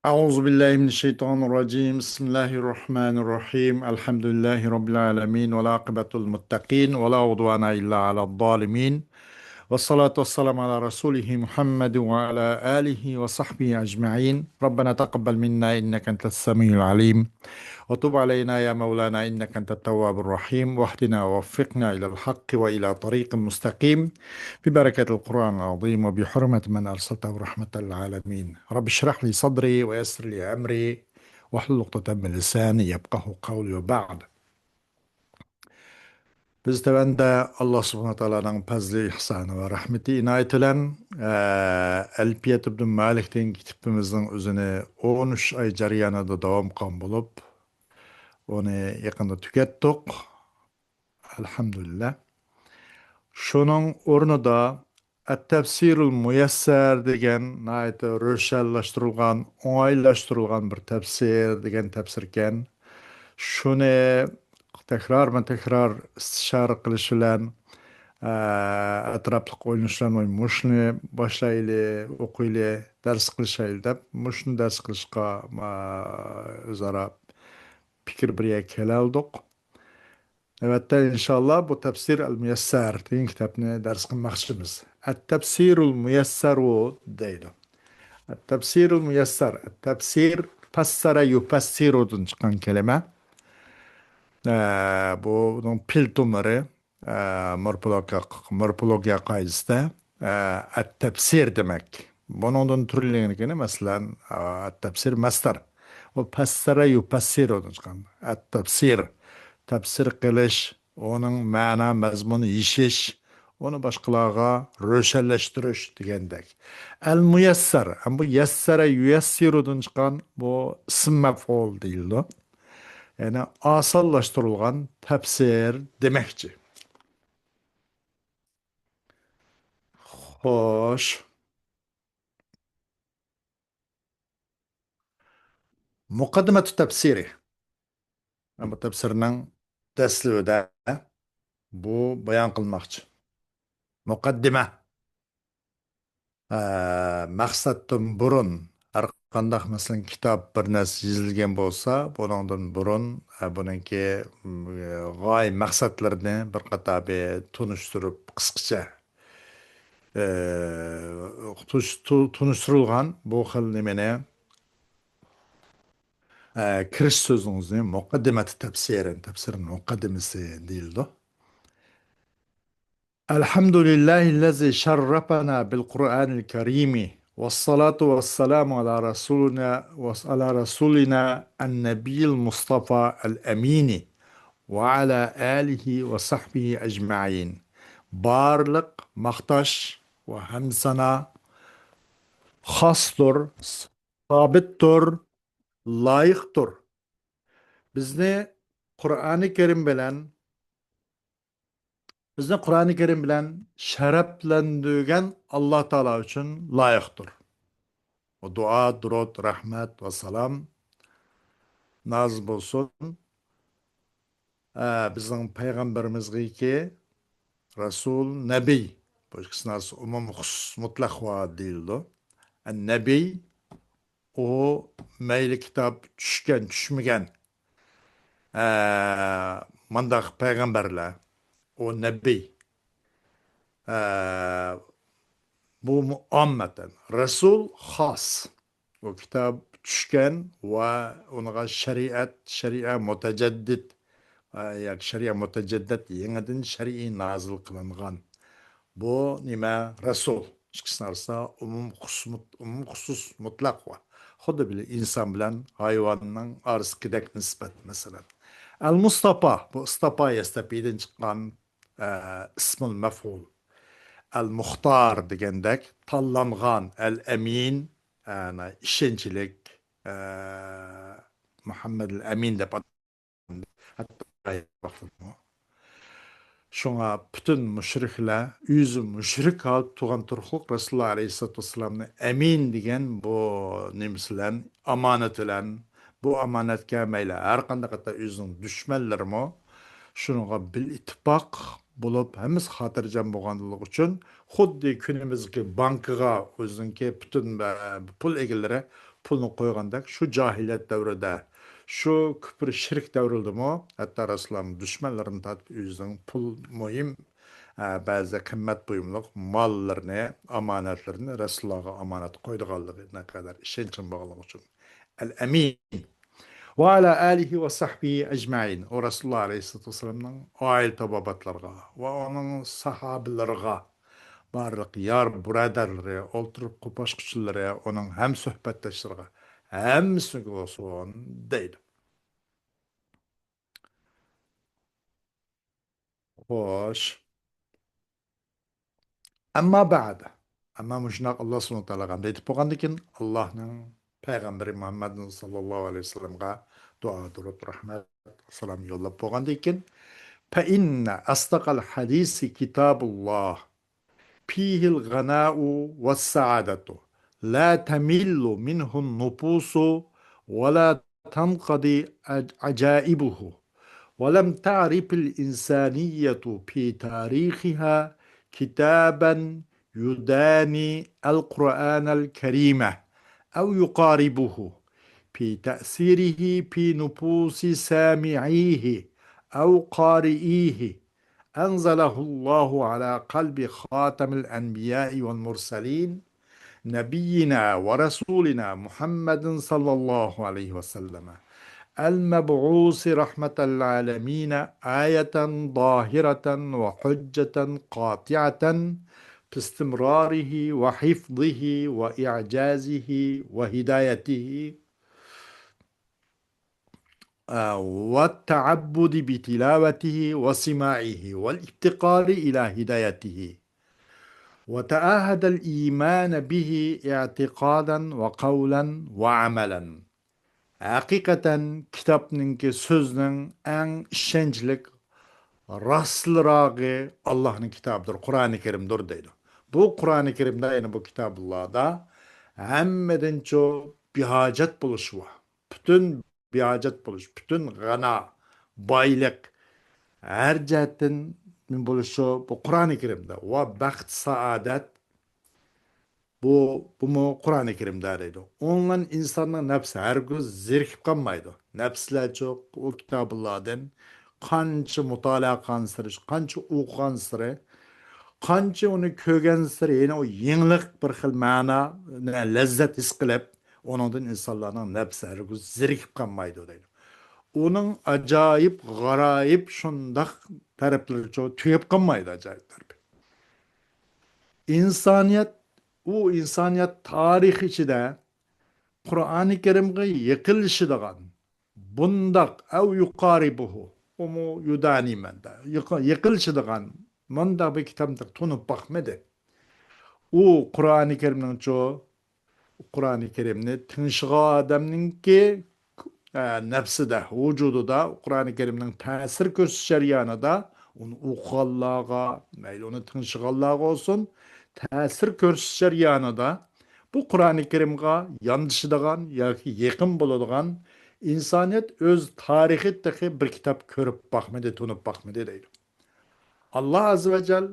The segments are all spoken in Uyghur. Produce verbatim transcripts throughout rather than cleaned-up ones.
أعوذ بالله من الشيطان الرجيم. بسم الله الرحمن الرحيم. الحمد لله رب العالمين، والعاقبة للمتقين، ولا عدوان إلا على الظالمين. والصلاة والسلام على رسوله محمد وعلى آله وصحبه أجمعين. ربنا تقبل منا إنك أنت السميع العليم، وتب علينا يا مولانا إنك أنت التواب الرحيم، واهدنا ووفقنا إلى الحق وإلى طريق مستقيم، ببركة القرآن العظيم وبحرمة من أرسلته رحمة للعالمين. رب اشرح لي صدري ويسر لي أمري واحلل عقدة من لساني يفقهوا قولي وبعد. بىز تۆۋەندە ئاللا سۇبھانەھۇ ۋە تائالانىڭ پەزلى، ئېھسانى ۋە رەھمىتى، ئىنايىتى بىلەن، ئە، ئەلپىيەت ئىبن مالىك دېگەن كىتابىمىزنىڭ ئۆزىنى ئون ئۈچ ئاي جەريانىدا داۋام قىلغان بولۇپ، ئۇنى يېقىندا تۈگەتتۇق. ئەلھەمدۇلىللا. شۇنىڭ ئورنىدا ئەت-تەپسىرۇل مۇيەسسەر دېگەن ناھايىتى روشەنلەشتۈرۈلگەن، ئوڭايلاشتۇرۇلغان بىر تەپسىر دېگەن تەپسىركەن. شۇنى تەكرارمۇ تەكرار ئىستىشارە قىلىش بىلەن، ئە، ئەتراپلىق ئويلىنىش بىلەن، «ۋاي، مۇشۇنى باشلايلى، ئوقۇيلى، دەرس قىلىشايلى» دەپ، مۇشۇنى دەرس قىلىشقا، ئە، ئۆزئارا پىكىر بىر يەرگە كېلەلدۇق. نۆۋەتتە، ئىنشاللا، بۇ تەپسىر ئەل مۇيەسسەر دېگەن كىتابنى دەرس قىلماقچىمىز. ئەت-تەپسىرۇل مۇيەسسەرۇ دەيدۇ. ئەت-تەپسىرۇل مۇيەسسەر، ئەت-تەپسىر، پەسسەرە يۇپەسسىرۇدىن چىققان كەلىمە. ئە، بۇنىڭ پىل تومۇرى، ئە، مورفولوگىيە، مورفولوگىيە قائىدىسىدە، ئە، ئەت-تەپسىر دېمەك. بۇنىڭدىن تۈرلىنگىنى، مەسىلەن، ئە، ئەت-تەپسىر مەسدەر. ئۇ پەسسەرە يۇپەسسىرۇدىن چىققان. ئەت-تەپسىر، تەپسىر قىلىش، ئۇنىڭ مەنا، مەزمۇنى يېشىش، ئۇنى باشقىلارغا روشەنلەشتۈرۈش دېگەندەك. ئەل مۇيەسسەر، ھەم بۇ يەسسەرە يۇيەسسىرۇدىن چىققان بۇ ئىسىم مەپئۇل دېيىلىدۇ. يەنى ئاسانلاشتۇرۇلغان تەپسىر دېمەكچى. خوش. مۇقەددىمەتۇ تەپسىرى. مەن بۇ تەپسىرنىڭ دەسلىۋىدە بۇ بايان قىلماقچى. مۇقەددىمە. ئە، مەقسەتتىن بۇرۇن، ھەر قانداق، مەسىلەن، كىتاب بىر نەرسە يېزىلگەن بولسا، بۇنىڭدىن بۇرۇن، ئە، بۇنىڭكى، م، غايە مەقسەتلىرىنى بىر قاتار بىر تونۇشتۇرۇپ، قىسقىچە، ئە، تۇش-، تۇ-، تونۇشتۇرۇلغان بۇ خىل نېمىنى، ئە، كىرىش سۆزىڭىزنى مۇقەددىمەتى تەپسىرىن، تەپسىرنىڭ مۇقەددىمىسى دېيىلىدۇ. الحمد لله الذي شرفنا بالقرآن الكريم، والصلاة والسلام على رسولنا، على رسولنا النبي المصطفى الأمين، وعلى آله وصحبه أجمعين. بارلىق ماختاش ۋە ھەمدۇسانا خاستۇر، سابىتتۇر، لايىقتۇر. بىزنى قۇرئانى كەرىم بىلەن، بىزنى قۇرئانى كەرىم بىلەن شەرەپلەندۈرگەن ئاللا تائالا ئۈچۈن لايىقتۇر. دۇئا، دۇرۇت، رەھمەت ۋە سالام نازىل بولسۇن. ئە، بىزنىڭ پەيغەمبىرىمىزگىكى رەسۇل، نەبىي. بۇ ئىككىسى ناسى ئومۇم، خۇسۇس، مۇتلەق ۋە دېيىلىدۇ. ئەن نەبىي، ئۇ مەيلى كىتاب چۈشكەن، چۈشمىگەن، ئە، مانداق پەيغەمبەرلەر، ئۇ نەبىي. ئە، بۇ مۇ-، ئاممەتەن. رەسۇل خاس. ئۇ كىتاب چۈشكەن ۋە ئۇنىڭغا شەرىئەت، شەرىئە مۇتەجەددىد، ئە، ياكى شەرىئە مۇتەجەددەت، يېڭىدىن شەرئىي نازىل قىلىنغان. بۇ نېمە؟ رەسۇل. ئىككىسىنىڭ ئارىسىدا ئومۇم خۇسۇس مۇت-، ئومۇم خۇسۇس مۇتلەق بار. خۇددى بىلە ئىنسان بىلەن ھايۋاننىڭ ئارىسىدىكىدەك نىسبەت، مەسىلەن. ئەل مۇستاپا، بۇ ئىستاپا يەستەپىدىن چىققان، ئە، ئىسمۇل مەفئۇل. ئەل مۇختار دېگەندەك تاللانغان، ئەل ئەمىن، ئەنە، ئىشەنچلىك، ئە، مۇھەممەدىل ئەمىن دەپ ئاتىلىدۇ. شۇڭا پۈتۈن مۇشرىكلار ئۆزى مۇشرىك ھالدا تۇرغان تۇرۇقلۇق رەسۇلۇللا ئەلەيھىسسالاتۇ ۋەسسالامنى ئەمىن دېگەن بۇ نېمىسى بىلەن، ئامانىتى بىلەن، بۇ ئامانەتكە مەيلى ھەر قانداق ھەتتا ئۆزىنىڭ دۈشمەنلىرىمۇ شۇنىڭغا بىل ئىتتىپاق بولۇپ، ھەممىسى خاتىرجەم بولغانلىقى ئۈچۈن، خۇددى كۈنىمىزدىكى بانكىغا ئۆزىنىڭكى پۈتۈن، ئە، پۇل ئىگىلىرى پۇلنى قويغاندەك، شۇ جاھىلىيەت دەۋرىدە، شۇ كۇپر شىرك دەۋرىدىمۇ ھەتتا رەسۇلۇللانىڭ دۈشمەنلىرىنى تارتىپ ئۆزىنىڭ پۇل مۇھىم، ئە، بەزى قىممەت بۇيۇملۇق ماللىرىنى، ئامانەتلىرىنى رەسۇلۇللاغا ئامانەت قويىدىغانلىقى نەقەدەر ئىشەنچىم بولغانلىقى ئۈچۈن. ئەل ئەمىن. ۋە ئەلا ئالىھى ۋە سەھبىھى ئەجمەئىن. ئۇ رەسۇلۇللا ئەلەيھىسسالاتۇ ۋەسسالامنىڭ ئائىلە تاۋابىئاتلىرىغا ۋە ئۇنىڭ ساھابىلىرىغا، بارلىق يار بۇرادەرلىرى، ئولتۇرۇپ قوپاشقۇچىلىرى، ئۇنىڭ ھەم سۆھبەتداشلىرىغا، ھەممىسىگە بولسۇن دەيدۇ. خوش. ئەمما بەئد. ئەمما مۇشۇنداق ئاللا سۇبھانەھۇ ۋە تائالاغا ھەمدە ئېيتىپ بولغاندىن كېيىن، ئاللانىڭ پەيغەمبىرى مۇھەممەد ساللاللاھۇ ئەلەيھى ۋەسەللەمگە دۇئا، دۇرۇد، رەھمەت، سالام يوللاپ بولغاندىن كېيىن، فإن أصدق الحديث كتاب الله، فيه الغناء والسعادة، لا تمل منه النفوس ولا تنقضي عجائبه، ولم تعرف الإنسانية في تاريخها كتابا يداني القرآن الكريم أو يقاربه في تأثيره في نفوس سامعيه أو قارئيه، أنزله الله على قلب خاتم الأنبياء والمرسلين، نبينا ورسولنا محمد صلى الله عليه وسلم، المبعوث رحمة للعالمين، آية ظاهرة وحجة قاطعة في استمراره وحفظه وإعجازه وهدايته، آه، والتعبد بتلاوته وسماعه والافتقار إلى هدايته، وتعاهد الإيمان به اعتقادا وقولا وعملا. ھەقىقەتەن كىتابنىڭكى، سۆزنىڭ ئەڭ ئىشەنچلىك، راستلىراغى ئاللانىڭ كىتابىدۇر، قۇرئانى كەرىمدۇر دەيدۇ. بۇ قۇرئانى كەرىمدە، يەنى بۇ كىتابۇللادا ھەممىدىنچۇ بىھاجەت بولۇشى بار. پۈتۈن بىھاجەت بولۇش، پۈتۈن غەنا، بايلىق، ھەر جەھەتتىن نېمە بولۇشى بۇ قۇرئانى كەرىمدە. ۋە بەخت، سائادەت، بۇ، بۇمۇ قۇرئانى كەرىمدە دەيدۇ. ئوڭلان ئىنساننىڭ نەپسى ھەرگىز زېرىكىپ قالمايدۇ. نەپسلەرچۇ ئۇ كىتابۇللاردىن قانچە مۇتالىئە قىلغانسېرى، قانچە ئوقۇغانسېرى، قانچە ئۇنى كۆرگەنسېرى، يەنە ئۇ يېڭىلىق، بىر خىل مەنا، لەززەت ھېس قىلىپ، ئۇنىڭدىن ئىنسانلارنىڭ نەپسى ھەرگىز زېرىكىپ قالمايدۇ دەيدۇ. ئۇنىڭ ئاجايىپ، غارايىپ، شۇنداق تەرەپلىرىچۇ تۈگەپ قالمايدۇ، ئاجايىپ تەرىپى. ئىنسانىيەت، ئۇ ئىنسانىيەت تارىخى ئىچىدە قۇرئانى كەرىمگە يېقىنلىشىدىغان، بۇنداق، ئەۋ يۇقارىبۇھۇ، ئۇمۇ يۇدانىمەندە، يېقىنلىشىدىغان مۇنداق بىر كىتابنى تونۇپ باقمىدى. ئۇ قۇرئانى كەرىمنىڭچۇ، قۇرئانى كەرىمنى تىڭشىغان ئادەمنىڭكى، ئە، نەپسىدە، ۋۇجۇدىدا قۇرئانى كەرىمنىڭ تەسىر كۆرسىتىش جەريانىدا ئۇنى ئوقۇغانلارغا، مەيلى ئۇنى تىڭشىغانلارغا بولسۇن، تەسىر كۆرسىتىش جەريانىدا بۇ قۇرئانى كەرىمغا ياندىشىدىغان ياكى يېقىن بولىدىغان ئىنسانىيەت ئۆز تارىخىدا تېخى بىر كىتاب كۆرۈپ باقمىدى، تونۇپ باقمىدى دەيدۇ. ئاللا ئەززە ۋە جەل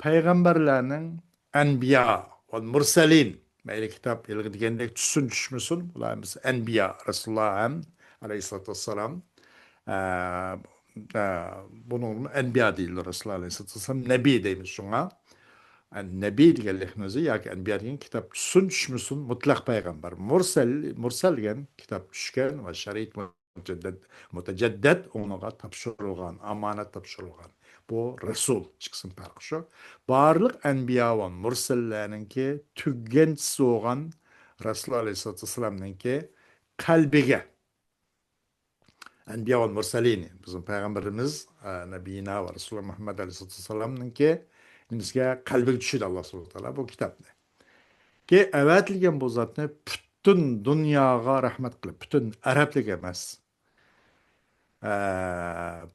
پەيغەمبەرلەرنىڭ، ئەنبىيا ۋە مۇرسەلىن، مەيلى كىتاب ھېلىقى دېگەندەك چۈشسۇن، چۈشمىسۇن، بۇلار ھەممىسى ئەنبىيا، رەسۇلۇللا ھەم ئەلەيھىسسالاتۇ ۋەسسالام، ئە، ئە، بۇنىڭغىمۇ ئەنبىيا دېيىلىدۇ، رەسۇلۇللا ئەلەيھىسسالاتۇ ۋەسسالام نەبىي دەيمىز شۇڭا. ئە، نەبىي دېگەنلىكنىڭ ئۆزى ياكى ئەنبىيا دېگەن كىتاب چۈشسۇن، چۈشمىسۇن، مۇتلەق پەيغەمبەر. مۇرسەل، مۇرسەل دېگەن كىتاب چۈشكەن ۋە شەرىئەت مۇتەجەددىد، مۇتەجەددىد ئۇنىڭغا تاپشۇرۇلغان، ئامانەت تاپشۇرۇلغان. بۇ رەسۇل، ئىككىسىنىڭ پەرقى شۇ. بارلىق ئەنبىيا ۋە مۇرسەللەرنىڭكى تۈگەنچىسى بولغان رەسۇل ئەلەيھىسسالاتۇ ۋەسسالامنىڭكى قەلبىگە، ئەنبىيا ۋە مۇرسەلىن، بىزنىڭ پەيغەمبىرىمىز، ئە، نەبىينا ۋە رەسۇلى مۇھەممەد ئەلەيھىسسالاتۇ ۋەسسالامنىڭكى نېمىسىگە، قەلبىگە چۈشۈردى ئاللا سۇبھانەھۇ ۋە تائالا بۇ كىتابنى. كى ئەۋەتىلگەن بۇ زاتنى پۈتۈن دۇنياغا رەھمەت قىلىپ، پۈتۈن ئەرەبلەرگە ئەمەس، ئە،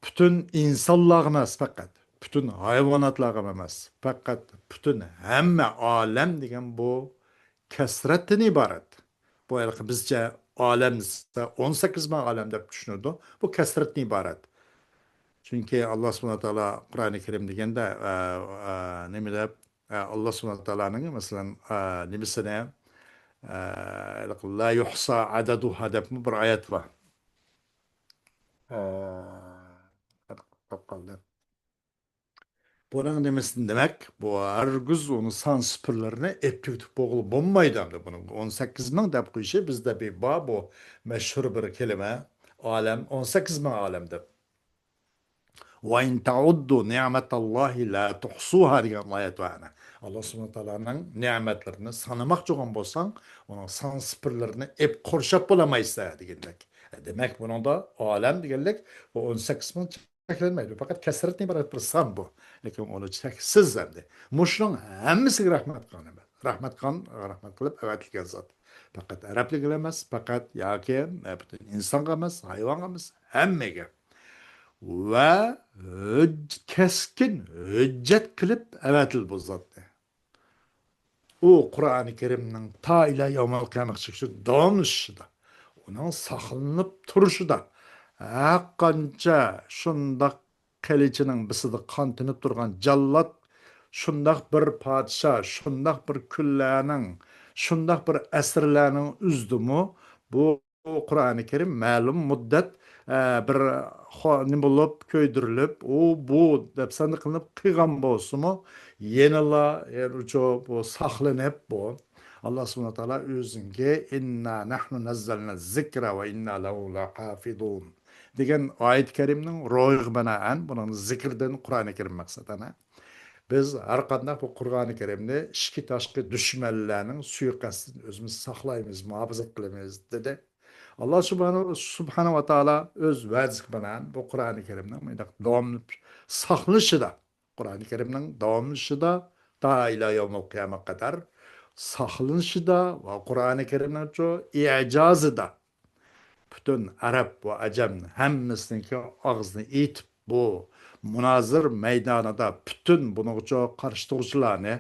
پۈتۈن ئىنسانلارغا ئەمەس پەقەت، پۈتۈن ھايۋاناتلارغا ئەمەس، پەقەت پۈتۈن ھەممە ئالەم دېگەن بۇ كەسرەتتىن ئىبارەت. بۇ ھېلىقى بىزچە ئالەم دېسە، ئون سەككىز مىڭ ئالەم دەپ چۈشىنىدۇ. بۇ كەسرەتتىن ئىبارەت. چۈنكى ئاللا سۇبھانەھۇ ۋە تائالا قۇرئانى كەرىم دېگەندە، ئە، ئە، نېمە دەپ، ئە، ئاللا سۇبھانەھۇ ۋە تائالانىڭ، مەسىلەن، ئە، نېمىسىنى، ئە، لا يحصى عددها دەپمۇ بىر ئايەت بار. ئە، قاپقالدى. بۇنىڭ نېمىسى دېمەك، بۇ ھەرگىز ئۇنى سان سىپىرلىرىنى ئېيتىپ تۈگىتىپ بولغىلى بولمايدۇ ئەمدى بۇنىڭ. ئون سەككىز مىڭ دەپ قويۇشى بىزدە بىر بار، بۇ مەشھۇر بىر كەلىمە. ئالەم، ئون سەككىز مىڭ ئالەم دەپ. وَإِن تَعُدُّوا نِعْمَتَ اللَّهِ لَا تُحْصُوهَا دېگەن ئايەت بار ئەنە. ئاللا سۇبھانەھۇ ۋە تائالانىڭ نېمەتلىرىنى سانىماقچى بولغان بولساڭ، ئۇنىڭ سان سىپىرلىرىنى ئېپ قورشاپ بولالمايسەن دېگەندەك. دېمەك، بۇنىڭدا ئالەم دېگەنلىك بۇ ئون سەككىز مىڭ چەكلەنمەيدۇ. پەقەت كەسرەتتىن ئىبارەت بىر سان بۇ. لېكىن ئۇنى چەكسىز ئەمدى. مۇشۇنىڭ ھەممىسىگە رەھمەت قىلغان ئەمەس. رەھمەت قىلغان، رەھمەت قىلىپ ئەۋەتىلگەن زات. پەقەت ئەرەبلەرگە ئەمەس، پەقەت ياكى، ئە، پۈتۈن ئىنسانغا ئەمەس، ھايۋانغا ئەمەس، ھەممىگە. ۋە ھۆج-، كەسكىن ھۆججەت قىلىپ ئەۋەتىلدى بۇ زاتنى. ئۇ قۇرئانى كەرىمنىڭ تا ئىلە يەۋمىل قىيامەتكىچە داۋاملىشىشىدا، ئۇنىڭ ساقلىنىپ تۇرۇشىدا، ھەرقانچە شۇنداق قىلىچىنىڭ بىسىدا قان تېمىپ تۇرغان جاللات، شۇنداق بىر پادىشاھ، شۇنداق بىر كۈنلەرنىڭ، شۇنداق بىر ئەسىرلەرنىڭ ئۆزىدىمۇ بۇ قۇرئانى كەرىم مەلۇم مۇددەت، ئە، بىر خو-، نېمە بولۇپ، كۆيدۈرۈلۈپ، ئۇ، بۇ دەپسەندە قىلىنىپ قىلغان بولسىمۇ، يەنىلا، يەنىچۇ بۇ ساقلىنىپ، بۇ ئاللا سۇبھانەھۇ ۋە تائالا ئۆزىنىڭكى «إِنَّا نَحْنُ نَزَّلْنَا الذِّكْرَ وَإِنَّا لَهُ لَحَافِظُونَ» دېگەن ئايەت كەرىمنىڭ روھىغا بىنائەن، بۇنىڭ زىكىردىن قۇرئانى كەرىم مەقسەت ئەنە. بىز ھەر قانداق بۇ قۇرئانى كەرىمنى ئىچكى تاشقى دۈشمەنلەرنىڭ سۇيىقەستىدىن ئۆزىمىزنى ساقلايمىز، مۇھاپىزەت قىلىمىز، دېدى. ئاللا سۇبھانەھۇ، سۇبھانەھۇ ۋە تائالا ئۆز ۋەدىسىگە بىنائەن بۇ قۇرئانى كەرىمنىڭ مۇنداق داۋاملىنىپ ساقلىنىشىدا، قۇرئانى كەرىمنىڭ داۋاملىشىشىدا، تا ئىلە يەۋمىل قىيامەتكە قەدەر ساقلىنىشىدا ۋە قۇرئانى كەرىمنىڭچۇ ئىجازىدا پۈتۈن ئەرەب ۋە ئەجەم ھەممىسىنىڭكى ئاغزىنى ئېتىپ، بۇ مۇنازىرە مەيدانىدا پۈتۈن بۇنىڭغىچۇ قارشى تۇرغۇچىلارنى،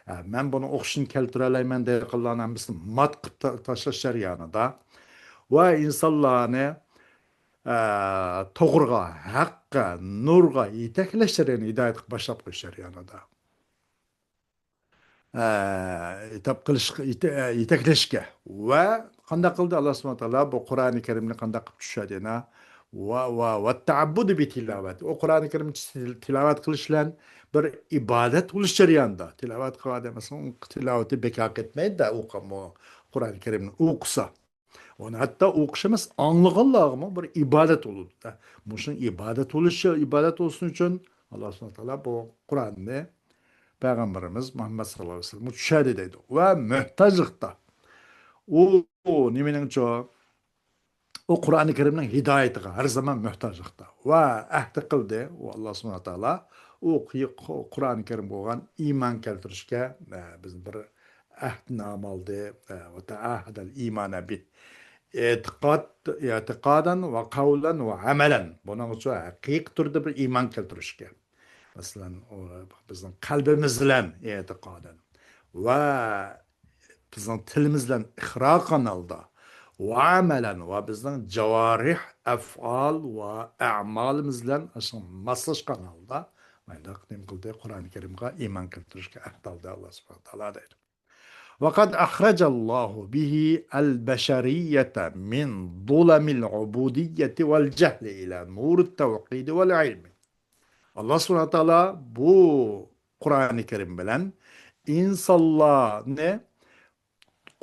ئە، مەن بۇنىڭ ئوخشىشىنى كەلتۈرەلەيمەن دەيدىغانلارنى ھەممىسىنى مات قىلىپ تا-، تاشلاش جەريانىدا ۋە ئىنسانلارنى، ئە، توغرىغا، ھەققە، نۇرغا يېتەكلەش جەريانى، ھىدايەتكە باشلاپ قويۇش جەريانىدا. ئە، ئېتاپ قىلىشقا، يېتە-، ئە، يېتەكلەشكە. ۋە قانداق قىلدى ئاللا سۇبھانەھۇ ۋە تائالا بۇ قۇرئانى كەرىمنى قانداق قىلىپ چۈشۈردى يەنە؟ ۋە، ۋە، ۋە تەئەببۇدى بى تىلاۋەتى. ئۇ قۇرئانى كەرىمنى تىل-، تىلاۋەت قىلىش بىلەن بىر ئىبادەت بولۇش جەريانىدا. تىلاۋەت قىلغان ئادەم مەسىلەن، تىلاۋىتى بىكار كەتمەيدۇ-دە، ئۇ قۇرئانى كەرىمنى ئوقۇسا. ئۇنى ھەتتا ئوقۇش ئەمەس، ئاڭلىغانلارغىمۇ بىر ئىبادەت بولىدۇ-دە. مۇشۇنىڭ ئىبادەت بولۇشى، ئىبادەت بولسۇن ئۈچۈن ئاللا سۇبھانەھۇ ۋە تائالا بۇ قۇرئاننى پەيغەمبىرىمىز مۇھەممەد ساللاللاھۇ ئەلەيھى ۋەسەللەمگە چۈشۈردى دەيدۇ. ۋە مۆھتاجلىقتا. ئۇ، ئۇ نېمىنىڭچۇ؟ ئۇ قۇرئانى كەرىمنىڭ ھىدايىتىغا ھەر زامان مۆھتاجلىقتا. ۋە ئەھدى قىلدى. ئۇ ئاللا سۇبھانەھۇ ۋە تائالا ئۇ قى-، قۇ-، قۇرئانى كەرىمگە بولغان ئىمان كەلتۈرۈشكە، ئە، بىزنى بىر ئەھدنامە ئالدى، ئە، ۋە تەئاھەدەل ئىمانە بىھ. ئېتىقاد، ئېتىقادەن ۋە قەۋلەن ۋە ئەمەلەن. بۇنىڭ ئۈچۈن ھەقىقىي تۈردە بىر ئىمان كەلتۈرۈشكە. مەسىلەن، ئۇ بىزنىڭ قەلبىمىز بىلەن ئېتىقادەن ۋە بىزنىڭ تىلىمىز بىلەن ئىقرار قىلغان ھالدا ۋە ئەمەلەن ۋە بىزنىڭ جاۋارىھ، ئەفئال ۋە ئەمالىمىز بىلەن ئاشۇنىڭ ماسلاشقان ھالدا مۇنداق نېمە قىلدى؟ قۇرئانى كەرىمغا ئىمان كەلتۈرۈشكە ئەھد ئالدى ئاللا سۇبھانەھۇ ۋە تائالا دەيدۇ. وقد أخرج الله به البشرية من ظلم العبودية والجهل إلى نور التوحيد والعلم. ئاللا سۇبھانەھۇ ۋە تائالا بۇ قۇرئانى كەرىم بىلەن ئىنسانلارنى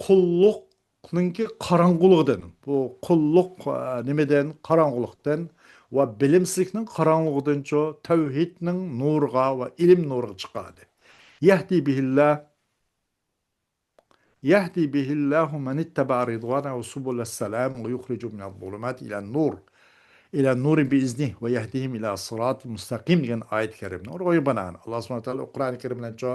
قۇللۇقنىڭكى قاراڭغۇلۇقىدىن، بۇ قۇللۇق، ئە، نېمىدىن؟ قاراڭغۇلۇقتىن ۋە بىلىمسىزلىكنىڭ قاراڭغۇلۇقىدىنچۇ تەۋھىدنىڭ نۇرىغا ۋە ئىلىم نۇرىغا چىقاردى. يهدي به الله يهدي به الله من اتبع رضوانه سبل السلام ويخرجهم من الظلمات إلى النور، إلى النور بإذنه ويهديهم إلى صراط مستقيم دېگەن ئايەت كەرىمنىڭ روھىغا بىنائەن، ئاللا سۇبھانەھۇ ۋە تائالا قۇرئانى كەرىم بىلەنچۇ،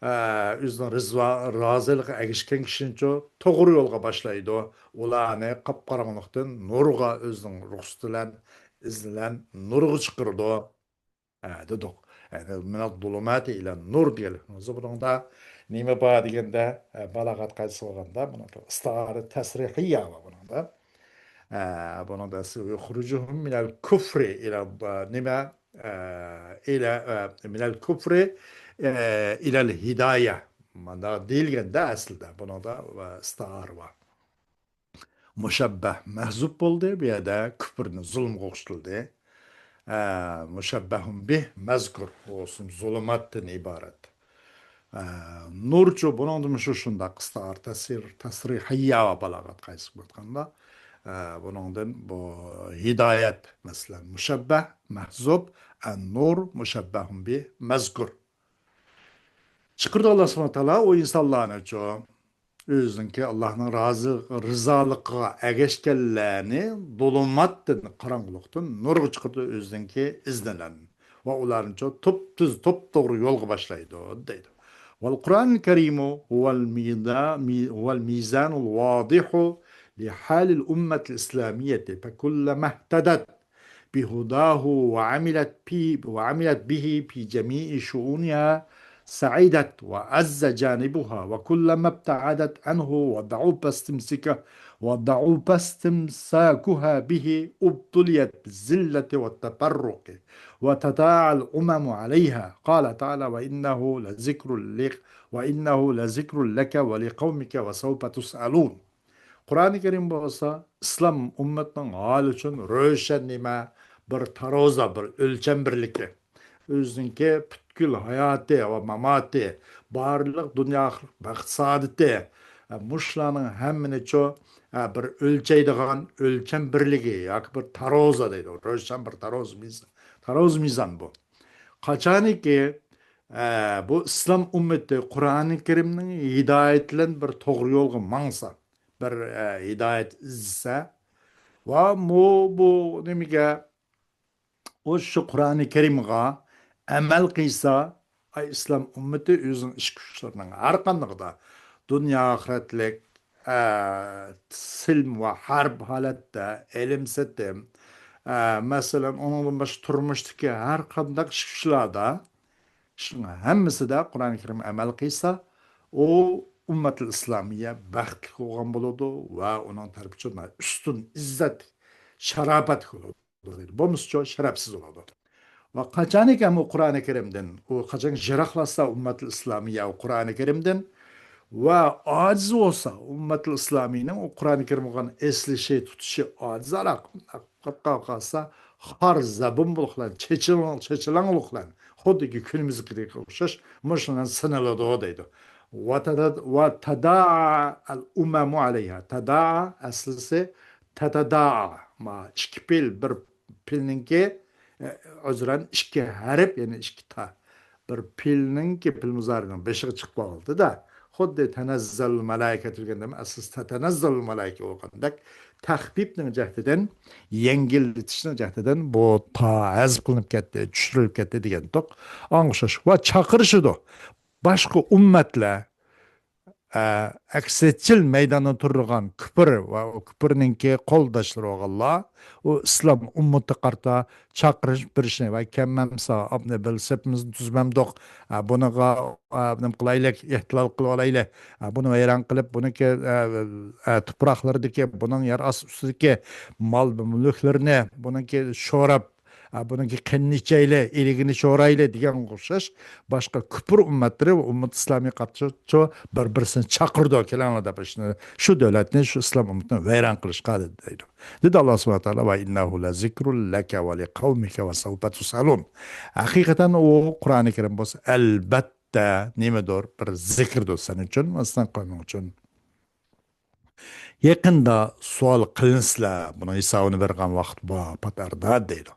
ئە، ئۆزىنىڭ رىزۋا-، رازىلىقىغا ئەگىشكەن كىشىنىچۇ توغرا يولغا باشلايدۇ. ئۇلارنى قاپقاراڭغۇلۇقتىن نۇرغا، ئۆزىنىڭ رۇخسىتى بىلەن، ئىزنى بىلەن نۇرغا چىقىرىدۇ. ئە، دېدۇق. يەنى، مىنەز زۇلۇماتى ئىلەن نۇر دېگەنلىك. بۇنىڭدا نېمە بار دېگەندە، ئە، بالاغەت قايدىسى بولغاندا، بۇنىڭدا ئىستىئارە تەسرىھىيە بار بۇنىڭدا. ئە، بۇنىڭدا يۇخرىجۇھۇم مىنەل كۇفرى ئىلە، ئە، نېمە؟ ئە، ئىلە، ئە، مىنەل كۇفرى، ئە، ئىلەل ھىدايە. مانا دېيىلگەندە ئەسلىدە بۇنىڭدا ئىستىئارە بار. مۇشەببەھ مەھزۇب بولدى، بۇ يەردە كۇپرنى زۇلۇمغا ئوخشىتىلدى. ئە، مۇشەببەھۇن بىھ مەزكۇر، بولسۇن زۇلۇماتتىن ئىبارەت. ئە، نۇرچۇ بۇنىڭدىمۇ شۇ شۇنداق ئىستىئارە تەسرىر، تەسرىھىيە ۋە بالاغەت قايسى بولۇۋاتقاندا، ئە، بۇنىڭدىن بۇ ھىدايەت، مەسىلەن، مۇشەببەھ مەھزۇب، ئەن نۇر مۇشەببەھۇن بىھ مەزكۇر. چىقىرىدۇ ئاللا سۇبھانەھۇ ۋە تائالا ئۇ ئىنسانلارنىچۇ، ئۆزىنىڭكى ئاللانىڭ رازى، رىزالىقىغا ئەگەشكەنلەرنى زۇلۇماتتىن، قاراڭغۇلۇقتىن نۇرغا چىقىرىدۇ ئۆزىنىڭكى ئىزنى بىلەن. ۋە ئۇلارنىچۇ تۈپتۈز، توپتوغرا يولغا باشلايدۇ، دەيدۇ. والقرآن الكريم هو الميزا-، مي-، هو الميزان الواضح لحال الأمة الإسلامية، فكلما اهتدت بهداه وعملت في، وعملت به في جميع شؤونها سعدت وعز جانبها، وكلما ابتعدت عنه وضعف استمساكه، وضعف استمساكها به ابتليت بالذلة والتفرق وتداعى الأمم عليها. قال تعالى: وإنه لذكر لك، وإنه لذكر لك ولقومك وسوف تسألون. قۇرئانى كەرىم بولسا ئىسلام ئۈممىتىنىڭ ھالى ئۈچۈن روشەن نېمە؟ بىر تارازا، بىر ئۆلچەم بىرلىكى. ئۆزىنىڭكى پۈتكۈل ھاياتى ۋە ماماتى، بارلىق دۇنيا ئاخىرەت بەخت سائادىتى، مۇشۇلارنىڭ ھەممىنىچۇ بىر ئۆلچەيدىغان ئۆلچەم بىرلىكى ياكى بىر تارازا دەيدۇ. روشەن بىر تارازا مىزان، تارازا مىزان بۇ. قاچانكى، ئە، بۇ ئىسلام ئۈممىتى قۇرئانى كەرىمنىڭ ھىدايىتى بىلەن بىر توغرا يولغا ماڭسا، بىر، ئە، ھىدايەت ئىزدىسە ۋە مۇ-، بۇ نېمىگە، ئۇ شۇ قۇرئانى كەرىمغا ئەمەل قىلسا، ئاي، ئىسلام ئۈممىتى ئۆزىنىڭ ئىچكى كۈچلىرىنىڭ ھەر قاندىقىدا دۇنيا ئاخىرەتلىك، ئە، سىلم ۋە ھەرب ھالەتتە، ئېلىم سېتىم، ئە، مەسىلەن، ئۇنىڭدىن باشقا تۇرمۇشتىكى ھەر قانداق ئىچكى كۈچلەردە، شۇنىڭ ھەممىسىدە قۇرئانى كەرىم ئەمەل قىلسا، ئۇ ئۇممەتۇل ئىسلامىيە بەختلىك بولغان بولىدۇ ۋە ئۇنىڭ تەرىپىچۇ ئۈستۈن ئىززەت، شاراپەتلىك بولىدۇ. بولمىسىچۇ شەرەپسىز بولىدۇ. ۋە قاچانكى ئۇ قۇرئانى كەرىمدىن، ئۇ قاچان يىراقلاشسا ئۇممەتۇل ئىسلامىيە ئۇ قۇرئانى كەرىمدىن ۋە ئاجىز بولسا ئۇممەتۇل ئىسلامىينىڭ ئۇ قۇرئانى كەرىمگە بولغان ئېسىلىشى، تۇتۇشى ئاجىز قالسا، خار زەبۇن بولۇقلان، چېچىلاڭ، چېچىلاڭلىقلان، خۇددىكى كۈنىمىزدىكىگە ئوخشاش مۇشۇلار سىنىلىدۇ دەيدۇ. ۋە تەدا-، ۋە تەدائەل ئۇمەمۇ ئەلەيھا. تەدائە ئەسلىسى تەتەدائا. ما ئىككى پېئىل، بىر پېئىلنىڭكى، ئە، ئۆزرەن ئىككى ھەرپ، يەنى ئىككى تا. بىر پېئىلنىڭكى پېئىل مۇزارىنىڭ بېشىغا چىقىپ قالدى-دە. خۇددى تەنەززەل مەلائىكە دېگەندە ئەسلىسى تەتەنەززەل مەلائىكە بولغاندەك، تەخپىپنىڭ جەھىتىدىن، يەڭگىللىتىشنىڭ جەھىتىدىن بۇ تا ھەزپ قىلىنىپ كەتتى، چۈشۈرۈلۈپ كەتتى دېگەنتۇق. ئاڭغا ئوخشاش. ۋە چاقىرىشىدۇ. باشقا ئۈممەتلەر، ئە، ئەكسىچىل مەيداندا تۇرىدىغان كۇپر ۋە كۇپرنىڭكى قولداشلىرى بولغانلار، ئۇ ئىسلام ئۈممىتىگە قارىتا چاقىرىش بېرىشنى ۋە كەممەمسا ئابنى بىل سېپىمىزنى تۈزمەمدۇق. ئە، بۇنىڭغا، ئە، نېمە قىلايلى، ئېھتىلال قىلىۋالايلى. ئە، بۇنى ۋەيران قىلىپ، بۇنىڭكى، ئە، ئە، تۇپراقلىرىدىكى، بۇنىڭ يەر ئاستى ئۈستىدىكى مال مۈلۈكلىرىنى، بۇنىڭكى شوراپ، ئە، بۇنىڭكى قېنىنى ئىچەيلى، ئىلىكىنى شورايلى دېگەنگە ئوخشاش باشقا كۇپر ئۈممەتلىرى ۋە ئۈممەت ئىسلامىيغا قارشى بىر-بىرسىنى چاقىرىدۇ، كېلىڭلار دەپ، شۇ، شۇ دۆلەتنى، شۇ ئىسلام ئۈممىتىنى ۋەيران قىلىشقا دەيدۇ. دېدى ئاللا سۇبھانەھۇ ۋە تائالا، ۋە ئىننەھۇ لەزىكرۇن لەكە ۋە لىقەۋمىكە ۋە سەۋپە تۇسئەلۇن. ھەقىقەتەن ئۇ قۇرئانى كەرىم بولسا، ئەلبەتتە، نېمىدۇر، بىر زىكىردۇر سەن ئۈچۈن ۋە سېنىڭ قەۋمىڭ ئۈچۈن. يېقىندا سوئال قىلىنىسىلەر، بۇنىڭ ھېسابىنى بېرىدىغان ۋاقىت بار، پات ئارىدا، دەيدۇ.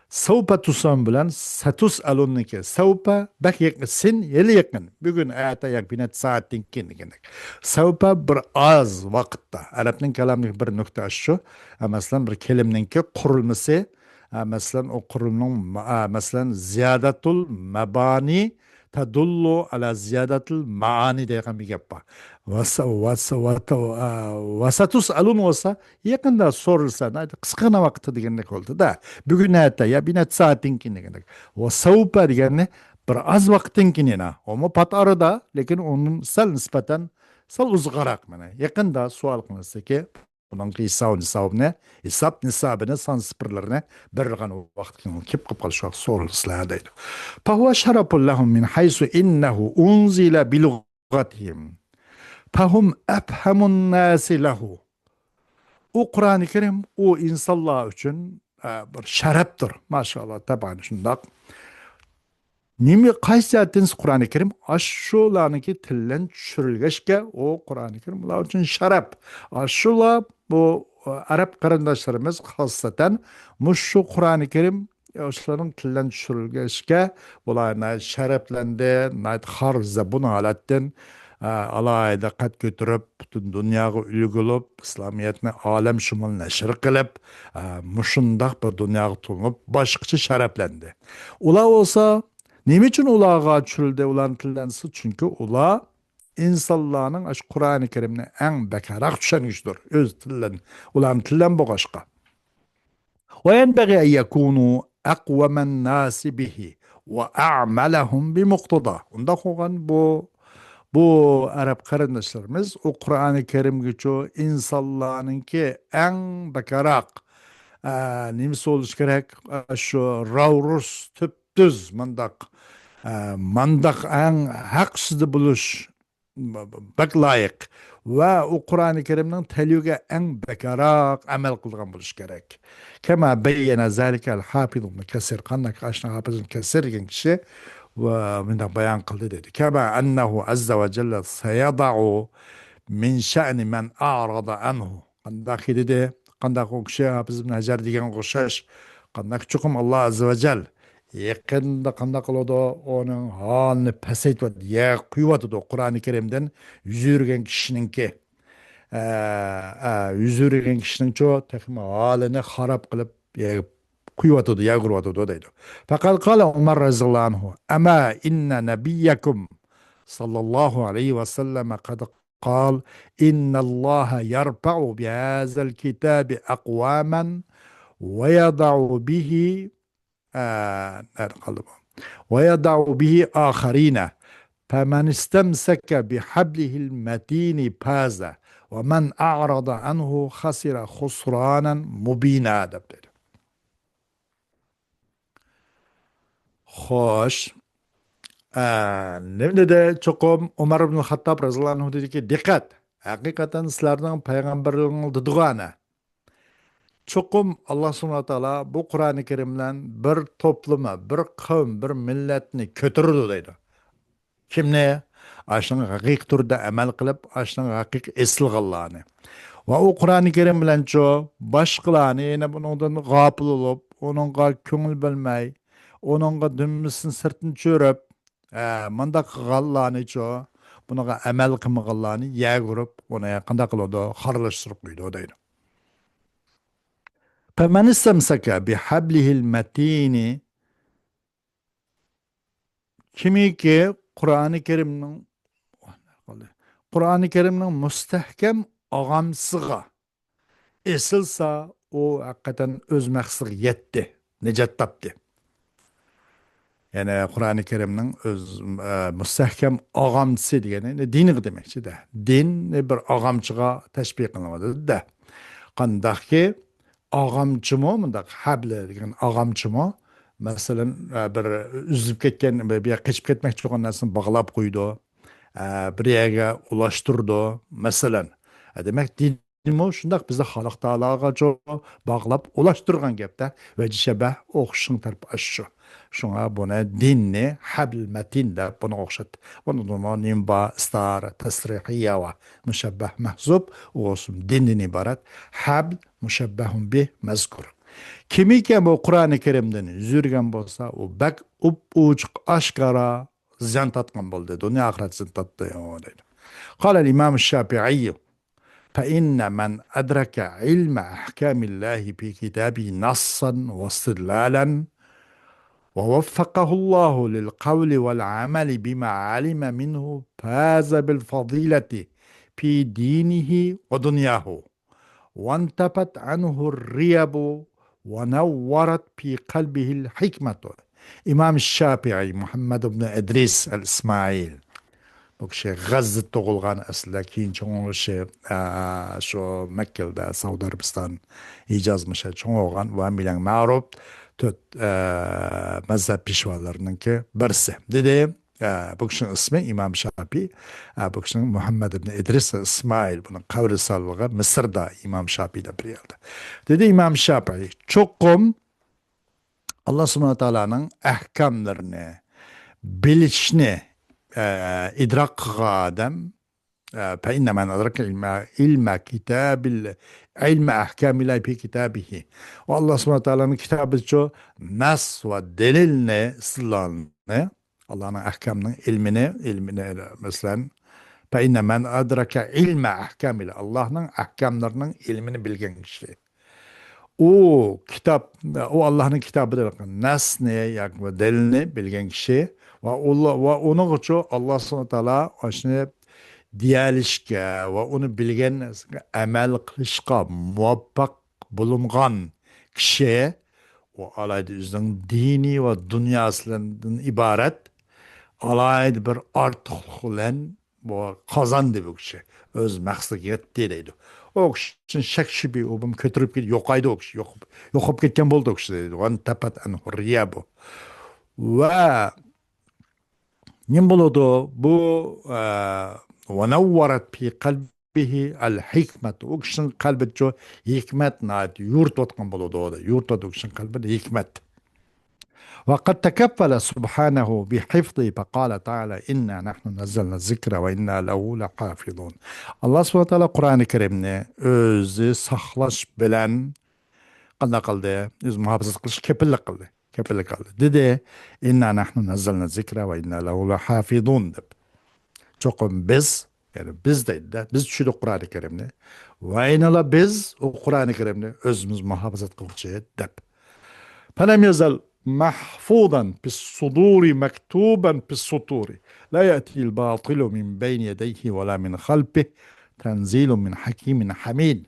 سەۋپە تۇسئەلۇن بىلەن سەتۇسئەلۇننىڭكى، سەۋپە بەك يېقىن، سىن ھېلى يېقىن، بۈگۈن، ئەتە ياكى بىر نەچچە سائەتتىن كېيىن دېگەندەك. سەۋپە بىر ئاز ۋاقىتتا، ئەرەبنىڭ كالامىدىكى بىر نۇقتا شۇ، ئە، مەسىلەن، بىر كېلىمنىڭكى قۇرۇلمىسى، ئە، مەسىلەن، ئۇ قۇرۇلمىنىڭ، ئە، مەسىلەن، زىيادەتۇل مەبانى تەدۇللۇ ئەلا زىيادەتىل مەئانى دەيدىغان بىر گەپ بار. ۋەسە-، ۋەسە-، ۋەتە-، ئە، ۋەسەتۇسئەلۇن بولسا، يېقىندا سورىلىسا، قىسقىغىنا ۋاقىتتا دېگەندەك بولدى-دە. بۈگۈن ئەتە يا بىر نەچچە سائەتتىن كېيىن دېگەندەك. ۋە سەۋپە دېگەننى بىر ئاز ۋاقىتتىن كېيىن يەنە. ئۇمۇ پات ئارىدا، لېكىن ئۇنىڭ سەل نىسبەتەن سەل ئۇزاقراق. مانا يېقىندا سوئال قىلىنسىكى، بۇنىڭ ھېساب-نىسابىنى، ھېساب-نىسابىنى، سان سىپىرلىرىنى بېرىدىغان ۋاقىت كېلىپ قالغان شۇ ۋاقىت سورىلىسىلەر دەيدۇ. فهو شرف لهم من حيث إنه أنزل بلغة لغتهم فهم أفهم الناس له. ئۇ قۇرئانى كەرىم ئۇ ئىنسانلار ئۈچۈن، ئە، بىر شەرەپتۇر. ماشائاللا، تەبىئەت شۇنداق. نېمە، قايسى جەھەتتىن قۇرئانى كەرىم ئاشۇلارنىڭكى تىلىدىن چۈشۈرۈلگەچكە، ئۇ قۇرئانى كەرىم ئۇلار ئۈچۈن شەرەپ. ئاشۇلار بۇ، ئە، ئەرەب قېرىنداشلىرىمىز خاسسەتەن مۇشۇ قۇرئانى كەرىم ئاشۇلارنىڭ تىلىدىن چۈشۈرۈلگەچكە، بۇلار ناھايىتى شەرەپلەندى، ناھايىتى خار زەبۇن ھالەتتىن، ئە، ئالاھىدە قەد كۆتۈرۈپ، پۈتۈن دۇنياغا ئۈلگە بولۇپ، ئىسلامىيەتنى ئالەمشۇمۇل نەشر قىلىپ، ئە، مۇشۇنداق بىر دۇنياغا تونۇلۇپ، باشقىچە شەرەپلەندى. ئۇلار بولسا، نېمە ئۈچۈن ئۇلارغا چۈشۈرۈلدى، ئۇلارنىڭ تىلىدىن؟ چۈنكى ئۇلار ئىنسانلارنىڭ ئاشۇ قۇرئانى كەرىمنى ئەڭ بەكرەك چۈشەنگۈچىدۇر، ئۆز تىلىدىن، ئۇلارنىڭ تىلىدىن بولغاچقا. وينبغي أن يكونوا أقوم الناس به وأعملهم بمقتضاه. ئۇنداق بولغان بۇ، بۇ ئەرەب قېرىنداشلىرىمىز ئۇ قۇرئانى كەرىمگىچۇ ئىنسانلارنىڭكى ئەڭ بەكرەك، ئە، نېمىسى بولۇشى كېرەك؟ ئە، شۇ راۋرۇس، تۈپتۈز مانداق، ئە، مانداق ئەڭ ھەق ئۈستىدە بولۇش بەك لايىق. ۋە ئۇ قۇرئانى كەرىمنىڭ تەلىيىگە ئەڭ بەكرەك ئەمەل قىلىدىغان بولۇش كېرەك. كما بين ذلك الحافظ ابن كثير. قانداق ئاشۇنى ھاپىز ئىبن كەسىر دېگەن كىشى ۋە مۇنداق بايان قىلدى دېدى. كما أنه عز وجل سيضع من شأن من أعرض عنه. قانداق دېدى؟ قانداق ئۇ كىشى ھاپىز ئىبن ھەجەر دېگەنگە ئوخشاش. قانداق چوقۇم ئاللا ئەززە ۋە جەل يېقىندا قانداق قىلىدۇ؟ ئۇنىڭ ھالىنى پەسەيتىۋاتىدۇ، يەرگە قويۇۋاتىدۇ. قۇرئانى كەرىمدىن يۈز ئۆرۈگەن كىشىنىڭكى، ئە، ئە، يۈز ئۆرۈگەن كىشىنىڭچۇ تېخىمۇ ھالىنى خاراب قىلىپ، يەرگە قويۇۋاتىدۇ، يەرگە ئۇرۇۋاتىدۇ دەيدۇ. فقد قال عمر رضي الله عنه: أما إن نبيكم صلى الله عليه وسلم قد قال: إن الله يرفع بهذا الكتاب أقواما ويضع به، ئە، نەدە قالدى بۇ؟ ويضع به آخرين، فمن استمسك بحبله المتين فاز، ومن أعرض عنه خسر خسرانا مبينا، دەپ دېدى. خوش. ئە، نېمە دېدى؟ چوقۇم ئۆمەر ئىبن خاتتاب رەزىياللاھۇ ئەنھۇ دېدىكى، دىققەت! ھەقىقەتەن سىلەرنىڭ پەيغەمبەرلىرىڭلار دېدىغۇ ئەنە. چوقۇم ئاللا سۇبھانەھۇ ۋە تائالا بۇ قۇرئانى كەرىم بىلەن بىر توپلۇمى، بىر قەۋم، بىر مىللەتنى كۆتۈرىدۇ دەيدۇ. كىمنى؟ ئاشۇنىڭ ھەقىقىي تۈردە ئەمەل قىلىپ، ئاشۇنىڭ ھەقىقىي ئېسىلغانلارنى. ۋە ئۇ قۇرئانى كەرىم بىلەنچۇ باشقىلارنى يەنە بۇنىڭدىن غاپىل بولۇپ، ئۇنىڭغا كۆڭۈل بۆلمەي، ئۇنىڭغا دۈمبىسىنى سىرتىنى چۆرۈپ، ئە، مۇنداق قىلغانلارنىچۇ، بۇنىڭغا ئەمەل قىلمىغانلارنى يەرگە ئۇرۇپ، ئۇنى قانداق قىلىدۇ؟ خارلاشتۇرۇپ قويىدۇ دەيدۇ. فمن استمسك بحبله المتين، كىمكى قۇرئانى كەرىمنىڭ، قۇرئانى كەرىمنىڭ مۇستەھكەم ئاغامچىسىغا ئېسىلسا، ئۇ ھەقىقەتەن ئۆز مەقسىتىگە يەتتى، نىجات تاپتى. يەنى قۇرئانى كەرىمنىڭ ئۆز، ئە، مۇستەھكەم ئاغامچىسى دېگەنى دىنىغا دېمەكچىدە. دىننى بىر ئاغامچىغا تەشبىھ قىلىنىۋاتىدۇ-دە. قانداقكى ئاغامچىمۇ، مۇنداق ھەبلە دېگەن ئاغامچىمۇ، مەسىلەن، ئە، بىر ئۈزۈلۈپ كەتكەن، بىر، بىر يەرگە قېچىپ كەتمەكچى بولغان نەرسىنى باغلاپ قويىدۇ، ئە، بىر يەرگە ئۇلاشتۇرىدۇ، مەسىلەن. ئە، دېمەك، دىنمۇ شۇنداق بىزدە خالىق تائالاغا چو-، باغلاپ ئۇلاشتۇرغان گەپتە. ۋەجىشەبەھ ئوخشىشىنىڭ تەرىپى ئاشۇ. شۇڭا بۇنى دىننى ھەبل مەتىن دەپ بۇنى ئوخشاتتى. بۇنىڭدىمۇ نېمە بار؟ ئىستىئارە، تەسرىھىيە بار. مۇشەببەھ مەھزۇپ، ئۇ بولسۇن دىندىن ئىبارەت. ھەبل مۇشەببەھۇن بىھ مەزكۇر. كىمكى بۇ قۇرئانى كەرىمدىن يۈز ئۆرۈگەن بولسا، ئۇ بەك ئوپئوچۇق، ئاشكارا زىيان تارتقان بولدى. دۇنيا ئاخىرەت زىيان تارتتى، ئۇ دەيدۇ. قال الإمام الشافعي: فإن من أدرك علم أحكام الله في كتابه نصا واستدلالا ووفقه الله للقول والعمل بما علم منه فاز بالفضيلة في دينه ودنياه وانتفت عنه الريب ونورت في قلبه الحكمة. ئىمام شافىئىي، مۇھەممەد ئىبن ئىدرىس ئەل ئىسمائىل. بۇ كىشى غەززىدە تۇغۇلغان ئەسلىدە، كېيىن چوڭ بولۇشى، ئە، شۇ مەككىدە، سەئۇدى ئەرەبىستان، ھىجاز مۇشۇ چوڭ بولغان ۋە بىلەن مەرۇپ تۆت، ئە، مەزھەپ پېشۋالىرىنىڭكى بىرسى. دېدى، ئە، بۇ كىشىنىڭ ئىسمى ئىمام شاپىي. ئە، بۇ كىشىنىڭ مۇھەممەد ئىبن ئىدرىس ئىسمائىل، بۇنىڭ قەبرىستانلىقى مىسىردا، ئىمام شاپىي دەپ بىر يەردە. دېدى ئىمام شاپىي، چوقۇم ئاللا سۇبھانەھۇ ۋە تائالانىڭ ئەھكاملىرىنى بىلىشنى، ئە، ئىدراك قىلغان ئادەم، ئە، فَإِنَّ مَنْ أَدْرَكَ عِلْمَ، عِلْمَ كِتَابِ ال، عِلْمَ أَحْكَامِ اللَّهِ فِي كِتَابِهِ. ئۇ ئاللا سۇبھانەھۇ ۋە تائالانىڭ كىتابىچۇ نەس ۋە دەلىلنى، ئىستىدلالنى، ئاللانىڭ ئەھكامىنىڭ ئىلمىنى، ئىلمىنى، مەسىلەن، فَإِنَّ مَنْ أَدْرَكَ عِلْمَ أَحْكَامِ اللَّهِ، ئاللانىڭ ئەھكاملىرىنىڭ ئىلمىنى بىلگەن كىشى. ئۇ كىتاب، ئۇ ئاللانىڭ كىتابىدا نەسنى ياكى دەلىلنى بىلگەن كىشى ۋە ئۇلا-، ۋە ئۇنىڭغىچۇ ئاللا سۇبھانەھۇ ۋە تائالا ئاشۇنى دېيەلىشكە ۋە ئۇنى بىلگەن نەرسىگە ئەمەل قىلىشقا مۇۋەپپەق بولۇنغان كىشى، ئۇ ئالاھىدە ئۆزىنىڭ دىنى ۋە دۇنياسىدىن ئىبارەت ئالاھىدە بىر ئارتۇقلۇق بىلەن بۇ قازاندى بۇ كىشى. ئۆز مەقسىتىگە يەتتى دەيدۇ. ئۇ كىشىنى شەك شۈبھە ئۇ بۇم كۆتۈرۈپ كېتىپ يوقايدۇ ئۇ كىشى. يوقاپ، يوقاپ كەتكەن بولدى ئۇ كىشى دەيدۇ. وَانْتَفَتْ عَنْهُ الرِّيَاحُ. ۋە نېمە بولىدۇ؟ بۇ، ئە، وَنَوَّرَتْ فِي قَلْبِهِ الْحِكْمَةُ. ئۇ كىشىنىڭ قەلبىدىچۇ ھېكمەت ناھايىتى يورۇتۇۋاتقان بولىدۇ. يورۇتۇۋاتىدۇ ئۇ كىشىنىڭ قەلبىدە ھېكمەت. وَقَدْ تَكَفَّلَ سُبْحَانَهُ بِحِفْظِهِ فَقَالَ تَعَالَى إِنَّا نَحْنُ نَزَّلْنَا الذِّكْرَ وَإِنَّا لَهُ لَحَافِظُونَ. ئاللا سۇبھانەھۇ ۋە تائالا قۇرئانى كەرىمنى ئۆزى ساقلاش بىلەن قانداق قىلدى؟ ئۆزى مۇھاپىزەت قىلىشقا كېپىللىك قىلدى. كېپىللىك قىلدى. دېدى، إِنَّا نَحْنُ نَزَّلْنَا الذِّكْرَ وَإِنَّا لَهُ لَحَافِظُونَ دەپ. چوقۇم بىز، يەنى بىز دەيدۇ-دە، بىز چۈشۈردۇق قۇرئانى كەرىمنى. ۋە يەنىلا بىز ئۇ قۇرئانى كەرىمنى ئۆزىمىز مۇھاپىزەت قىلغۇچى دەپ. فَلَمْ يَزَلْ مَحْفُوظًا فِي الصُّدُورِ مَكْتُوبًا فِي السُّطُورِ لَا يَأْتِيهِ الْبَاطِلُ مِنْ بَيْنِ يَدَيْهِ وَلَا مِنْ خَلْفِهِ تَنْزِيلٌ مِنْ حَكِيمٍ حَمِيدٍ.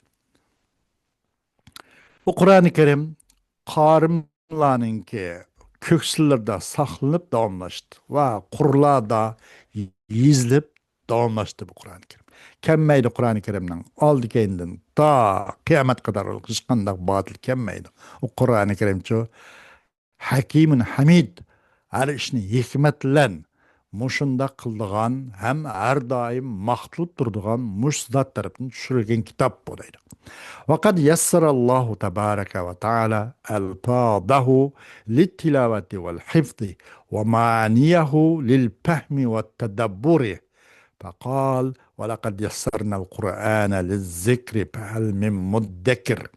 بۇ قۇرئانى كەرىم قارىملارنىڭكى كۆكسىلىرىدە ساقلىنىپ داۋاملاشتى ۋە قۇرلاردا يېزىلىپ داۋاملاشتى بۇ قۇرئانى كەرىم. كەلمەيدۇ قۇرئانى كەرىمنىڭ ئالدى كەينىدىن تا قىيامەت قەدەر ھېچقانداق باتىل كەلمەيدۇ. ئۇ قۇرئانى كەرىمچۇ ھەكىمۇن ھەمىد، ھەر ئىشنى ھېكمەت بىلەن مۇشۇنداق قىلىدىغان ھەم ھەر دائىم ماختىلىپ تۇرىدىغان مۇشۇ زات تەرىپىدىن چۈشۈرۈلگەن كىتاب بۇ دەيدۇ. وقد يسر الله تبارك وتعالى ألفاظه للتلاوة والحفظ ومعانيه للفهم والتدبر. فقال: ولقد يسرنا القرآن للذكر فهل من مدكر.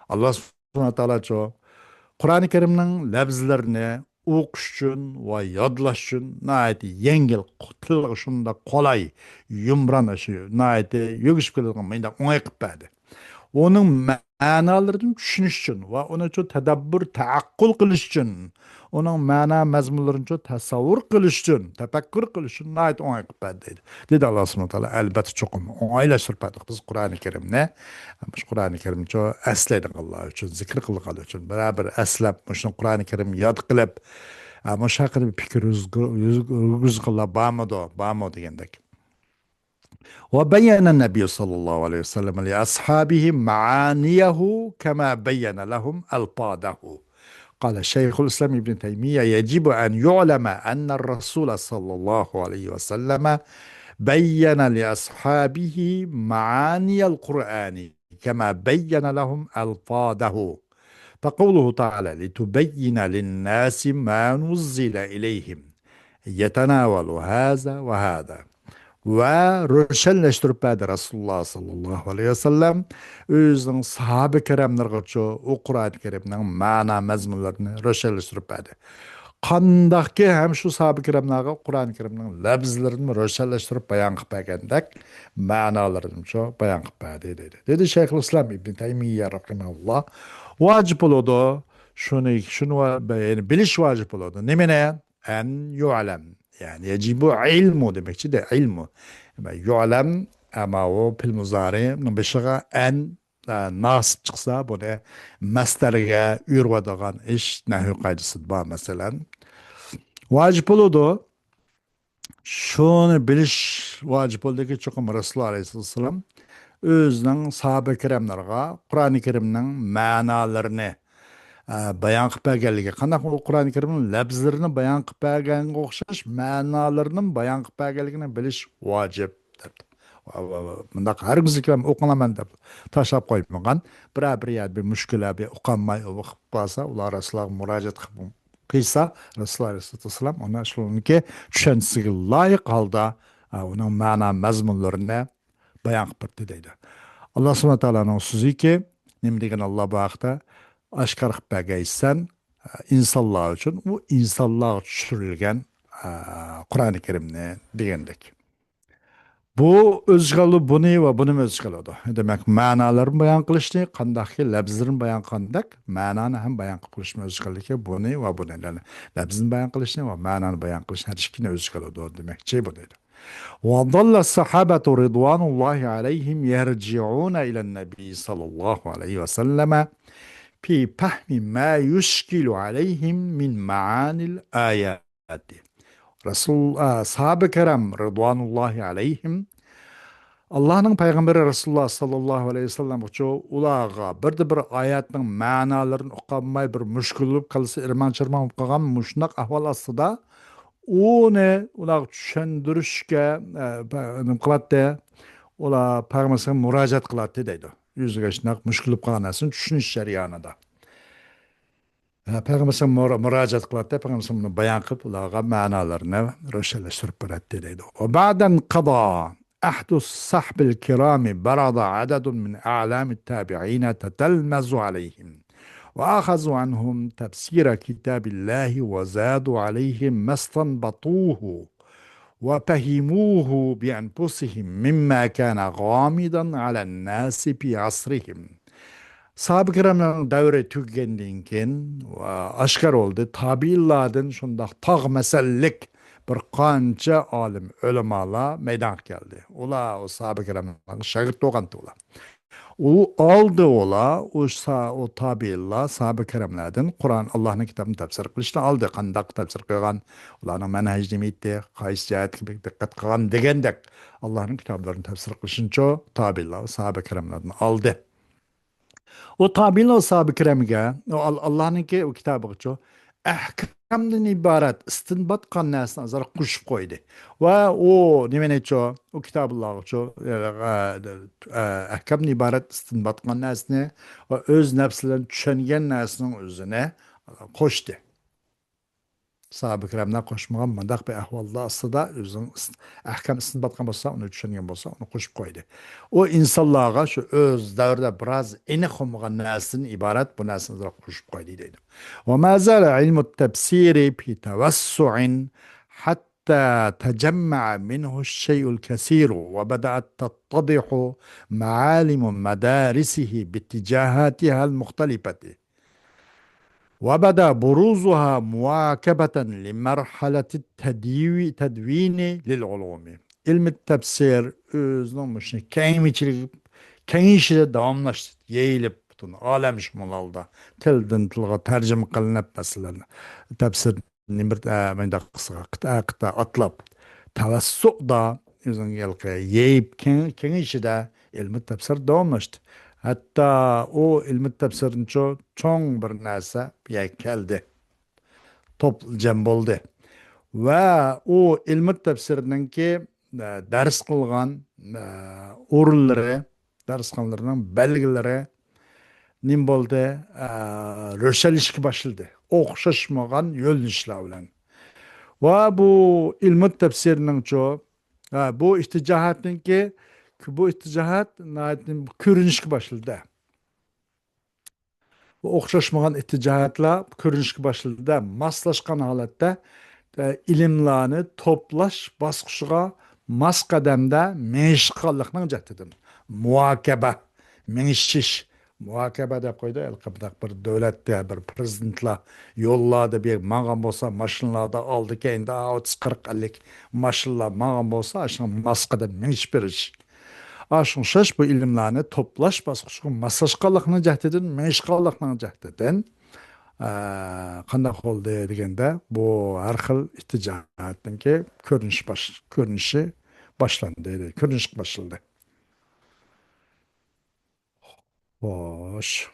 ئاللا سۇبھانەھۇ ۋە تائالاچۇ قۇرئانى كەرىمنىڭ لەپزىلىرىنى ئوقۇش ئۈچۈن ۋە يادلاش ئۈچۈن ناھايىتى يەڭگىل، تىلغا شۇنداق قولاي، يۇمران، شۇ ناھايىتى يۈرۈشۈپ كېلىدىغان مۇنداق ئوڭاي قىلىپ بەردى. ئۇنىڭ مەنالىرىدىن چۈشىنىش ئۈچۈن ۋە ئۇنى شۇ تەدەببۇر، تەئەققۇل قىلىش ئۈچۈن، ئۇنىڭ مەنا مەزمۇنلىرىنى شۇ تەسەۋۋۇر قىلىش ئۈچۈن، تەپەككۇر قىلىش ئۈچۈن ناھايىتى ئوڭاي قىلىپ بەردى دەيدۇ. دېدى ئاللا سۇبھانەھۇ ۋە تائالا، ئەلبەتتە چوقۇم ئوڭايلاشتۇرۇپ بەردۇق بىز قۇرئانى كەرىمنى. مۇشۇ قۇرئانى كەرىمچۇ ئەسلەيدىغانلار ئۈچۈن، زىكىر قىلىدىغانلار ئۈچۈن، بىرەر بىر ئەسلەپ، مۇشۇنى قۇرئانى كەرىم ياد قىلىپ، ئە، مۇشۇ ھەققىدە بىر پىكىر يۈرگۈز-، يۈرگۈز-، يۈرگۈزگەنلەر بارمىدۇ؟ بارمۇ دېگەندەك. وبين النبي صلى الله عليه وسلم لأصحابه معانيه كما بين لهم ألفاظه. قال شيخ الإسلام ابن تيمية: يجب أن يعلم أن الرسول صلى الله عليه وسلم بين لأصحابه معاني القرآن كما بين لهم ألفاظه. فقوله تعالى: لتبين للناس ما نزل إليهم يتناول هذا وهذا. ۋە روشەنلەشتۈرۈپ بەردى رەسۇلۇللا ساللاللاھۇ ئەلەيھى ۋەسەللەم ئۆزىنىڭ ساھابە كىراملىرىغىچۇ ئۇ قۇرئان كەرىمنىڭ مەنا مەزمۇنلىرىنى روشەنلەشتۈرۈپ بەردى. قانداقكى ھەم شۇ ساھابە كىراملارغا قۇرئان كەرىمنىڭ لەپزىلىرىنى روشەنلەشتۈرۈپ بايان قىلىپ بەرگەندەك، مەنالىرىنىچۇ بايان قىلىپ بەردى دەيدۇ. دېدى شەيخۇل ئىسلام ئىبنى تەيمىيە رەھىمەھۇللا، ۋاجىپ بولىدۇ. شۇنى، شۇنى ۋە-، يەنى بىلىش ۋاجىپ بولىدۇ. نېمىنى؟ أن يعلم. يەنى يەجىبۇ ئىلمۇ دېمەكچىدە، ئىلمۇ. يعلم، ئەمما ئۇ پېئىل مۇزارىنىڭ بېشىغا ئەن، ئە، ناسىب چىقسا، بۇنى مەسدەرگە ئۆرۈۋالىدىغان ئىش نەھۋى قائىدىسىدە بار، مەسىلەن. ۋاجىپ بولىدۇ. شۇنى بىلىش ۋاجىپ بولىدۇكى، چوقۇم رەسۇلۇللا ئەلەيھىسسالام ئۆزىنىڭ ساھابە كىراملىرىغا قۇرئانى كەرىمنىڭ مەنالىرىنى، ئە، بايان قىلىپ بەرگەنلىكى، قانداق ئۇ قۇرئان كەرىمنىڭ لەپزىلىرىنى بايان قىلىپ بەرگەنگە ئوخشاش مەنالىرىنىمۇ بايان قىلىپ بەرگەنلىكىنى بىلىش ۋاجىپ، دەپتۇ. ۋە، ۋە، ۋە، مۇنداق ھەرگىزكى ئوقۇڭلار دەپ تاشلاپ قويمىغان. بىرەر بىر يەردە بىر مۈشكۈل، بىر ئۇقالماي ئۇقۇپ قالسا، ئۇلار رەسۇلۇللاھقا مۇراجىئەت قىلىپ قىلسا، رەسۇلۇللاھ ئەلەيھىسسالاتۇ ۋەسسالام ئۇنى شۇنىڭكى چۈشەنچىسىگە لايىق ھالدا، ئە، ئۇنىڭ مەنا مەزمۇنلىرىنى بايان قىلىپ بەردى دەيدۇ. ئاللا سۇبھانەھۇ ۋە تائالانىڭ سۆزىكى، نېمە دېگەن ئاللا بۇ ھەقتە؟ ئاشكارا قىلىپ بەرگەيسەن، ئە، ئىنسانلار ئۈچۈن، ئۇ ئىنسانلارغا چۈشۈرۈلگەن، ئە، قۇرئانى كەرىمنى دېگەندەك. بۇ ئۆز ئىشىگە ئالىدۇ، بۇنى ۋە بۇنىمۇ ئۆز ئىشىگە ئالىدۇ. دېمەك، مەنالىرىنى بايان قىلىشنى، قانداقكى لەپزىلىرىنى بايان قىلغاندەك، مەنانى ھەم بايان قىلىپ قىلىشنى ئۆز ئىشىگە ئالىدىكەن، بۇنى ۋە بۇنى، يەنى لەپزىنى بايان قىلىشنى ۋە مەنانى بايان قىلىشنى، ھەر ئىككىنى ئۆز ئىشىگە ئالىدۇ دېمەكچى بۇ دەيدۇ. وظل الصحابة رضوان الله عليهم يرجعون إلى النبي صلى الله عليه وسلم في فهم ما يشكل عليهم من معاني الآيات. رەسۇل، ئە، ساھابە كىرام رىدۋانۇللاھى ئەلەيھىم، ئاللانىڭ پەيغەمبىرى رەسۇلۇللاھ ساللاللاھۇ ئەلەيھى ۋەسەللەم ئۇچۇ ئۇلارغا بىردە بىر ئايەتنىڭ مەنالىرىنى ئۇقالماي، بىر مۈشكۈل بولۇپ، كاللىسى ئىرماڭ-چىرماڭ بولۇپ قالغان مۇشۇنداق ئەھۋال ئاستىدا، ئۇنى ئۇلارغا چۈشەندۈرۈشكە، ئە، پە-، نېمە قىلاتتى؟ ئۇلار پەيغەمبەرگە مۇراجىئەت قىلاتتى دەيدۇ. يۈزىگە شۇنداق مۈشكۈل بولۇپ قالغان نەرسىنى چۈشىنىش جەريانىدا. ھە، پەيغەمبەرگە مۇرا-، مۇراجىئەت قىلاتتى، پەيغەمبەر بۇنى بايان قىلىپ، ئۇلارغا مەنالىرىنى روشەنلەشتۈرۈپ بېرەتتى دەيدۇ. وبعد انقضاء عهد الصحب الكرام برز عدد من أعلام التابعين تتلمذ عليهم، وأخذوا عنهم تفسير كتاب الله، وزادوا عليه ما استنبطوه وفهموه بأنفسهم مما كان غامضا على الناس في عصرهم. ساھابە كىرامنىڭ دەۋرى تۈگىگەندىن كېيىن، ئاشكارا بولدى، تابىئىنلاردىن شۇنداق تاغ مەسەللىك بىر قانچە ئالىم، ئۆلىمالار مەيدانغا كەلدى. ئۇلار ئۇ ساھابە كىرامنىڭ شاگىرتى بولغانتى ئۇلار. ئۇ ئالدى ئۇلار، ئۇ سا-، ئۇ تابىئىنلار ساھابە كىراملاردىن قۇرئان، ئاللانىڭ كىتابىنى تەپسىر قىلىشنى ئالدى. قانداق تەپسىر قىلغان، ئۇلارنىڭ مەنھەجى نېمە ئىدى، قايسى جەھەتكە بەك دىققەت قىلغان دېگەندەك، ئاللانىڭ كىتابلىرىنى تەپسىر قىلىشىنچۇ تابىئىنلار ساھابە كىراملاردىن ئالدى. ئۇ تابىئىنلار ساھابە كىرامغا، ئۇ ئال-، ئاللانىڭكى ئۇ كىتابىغىچۇ ئەھكامدىن ئىبارەت ئىستىنبات قىلغان نەرسىنى ئازراق قوشۇپ قويدى. ۋە ئۇ نېمىنىچۇ، ئۇ كىتابلارغىچۇ، ئە، ئە، ئەھكامدىن ئىبارەت ئىستىنبات قىلغان نەرسىنى ۋە ئۆز نەپسلىرىنى چۈشەنگەن نەرسىنىڭ ئۆزىنى قوشتى. ساھابە كىراملار قوشمىغان مۇنداق بىر ئەھۋاللار ئاستىدا ئۆزىنىڭ ئىس-، ئەھكام ئىستىنبات قىلغان بولسا، ئۇنى چۈشەنگەن بولسا، ئۇنى قوشۇپ قويدى. ئۇ ئىنسانلارغا شۇ ئۆز دەۋرىدە بىراز ئېنىق بولمىغان نەرسىدىن ئىبارەت بۇ نەرسىنى ئازراق قوشۇپ قويدى دەيدۇ. وما زال علم التفسير في توسع حتى تجمع منه الشيء الكثير وبدأت تتضح معالم مدارسه باتجاهاتها المختلفة. وبدا بروزها مواكبة لمرحلة التدوي-، تدوين للعلوم. ئىلمى تەپسىر ئۆزىنىڭ مۇشۇ كەڭىيىشىدە، كېڭىيىشىدە داۋاملاشتى، يېيىلىپ، پۈتۈن ئالەمشۇمۇل ھالدا تىلدىن تىلغا تەرجىمە قىلىنىپ، مەسىلەن، تەپسىر نېمە بىر، ئە، مۇنداق قىسقا قىتئە، قىتئە ئاتلاپ، تەۋەسسۇدا ئۆزىنىڭ ھېلىقى يېيىپ كېڭ-، كېڭىيىشىدە ئىلمى تەپسىر داۋاملاشتى. ھەتتا ئۇ ئىلمى تەپسىردىنچۇ چوڭ بىر نەرسە بۇ يەرگە كەلدى. توپ جەم بولدى. ۋە ئۇ ئىلمى تەپسىرنىڭكى، ئە، دەرس قىلغان، ئە، ئورۇنلىرى، دەرسخانىلىرىنىڭ بەلگىلىرى نېمە بولدى؟ ئە، روشەنلىشىشكە باشلىدى. ئوخشاشمىغان يۆنىلىشلەر بىلەن. ۋە بۇ ئىلمى تەپسىرنىڭچۇ، ئە، بۇ ئىتتىجاھاتنىڭكى، بۇ ئىتتىجاھات ناھايىتى كۆرۈنۈشكە باشلىدى. بۇ ئوخشاشمىغان ئىتتىجاھاتلار كۆرۈنۈشكە باشلىدى-دە، ماسلاشقان ھالەتتە، ئە، ئىلىملارنى توپلاش باسقۇچىغا ماس قەدەمدە مېڭىشقانلىقنىڭ جەھىتىدىن. مۇھاكەبە، مېڭىشىش. مۇھاكەبە دەپ قويدى، ھېلىقى بۇنداق بىر دۆلەتتە بىر پىرېزىدېنتلار يوللاردا بىر ماڭغان بولسا، ماشىنىلاردا ئالدى كەينىدە ئوتتۇز، قىرىق، ئەللىك ماشىنىلار ماڭغان بولسا، ئاشۇنىڭ ماس قەدەم مېڭىشىپ بېرىش. ئاشۇنىڭ ئوخشاش بۇ ئىلىملارنى توپلاش باسقۇچىغا ماسلاشقانلىقنىڭ جەھىتىدىن، مېڭىشقانلىقنىڭ جەھىتىدىن، ئە، قانداق بولدى دېگەندە، بۇ ھەر خىل ئىتتىجاھاتنىڭكى كۆرۈنۈش باش-، كۆرۈنۈشى باشلاندى، كۆرۈنۈشكە باشلىدى. خوش.